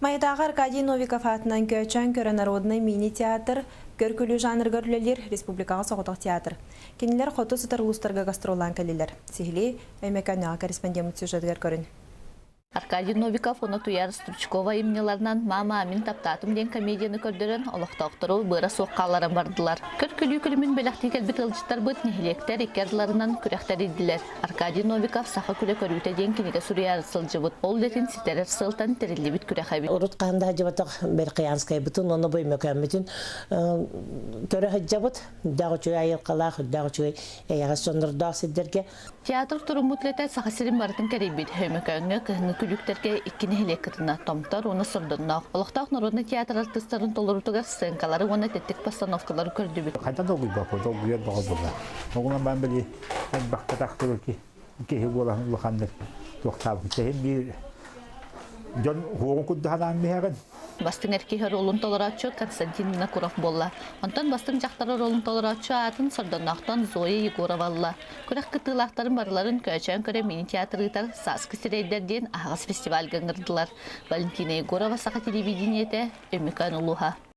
Майатааҕы Аркадий Новиков аатынан Көөчөөн көрө народнай мини-театр көр-күлүү жанрыгар үлэлиир республикаҕа соҕотох театр. Кинилэр хоту сытар улуустарга гастроллаан кэллилэр. Сиһилии Өймөкөөннөөҕү корреспондеммыт сюжетыгар көрүн. Аркадий Новиков уонна Туйаара Стручкова айымньыларынан «Мама, мин таптаатым» диэн комедияны көрдөрөн, олохтоохтору быара суох хаалларан бардылар. Көр-күлүү күлүмүн бэлэхтии кэлбит ыалдьыттарбыт нэһилиэктэр икки ардыларынан күрэх тэрийдилэр. Аркадий Новиков «Саха күлэ көрүүтэ» диэн кинигэ суруйаары сылдьыбыт. Ол үлэтин ситэрэр сыалтан тэриллибит күрэх эбит. Урут хаһан да сылдьыбатах Верхоянскайбытын уонна бу Өймөкөөммүтүн көрө сылдьабыт. Үрдээх үчүгэй айылҕалаах, үрдээх үчүгэй эйэҕэс дьоннордоох сирдэргэ. Театр туруммут үлэтэ Саха сирин барытын кэрийбит. Өймөкөөҥҥө кыһыҥҥы күлүктэргэ икки нэһилиэк кытынна Томтор уонна Сордонноох. Олохтоох народнай театр артыыстарын толоруутугар сценкалары уонна тэттик постановкалары көрдүбүт. Хайдах долгуйбаппын, долгуйар бөҕө буолла. Оҕунан баан били элбэхтэ тахтыбыт киһи буолан улаханнык туохтаабыт. Тэһин биир дьон уһуоҕун курдук санаан биһэҕин. Бастыҥ эр киһи оруолун толорооччу Константин Винокуров буолла. Онтон бастыҥ дьахтар оруолун толорооччу аатын Сордонноохтон Зоя Егорова ылла. Күрэх кыттыылаахтарын барыларын Көөчөөн көрө мини-театр ыытар «Сааскы сирэйдэр» диэн аһаҕас фестивальга ыҥырдылар. Валентина Егорова, Саха телевидениетэ, Өймөкөөн улууһа.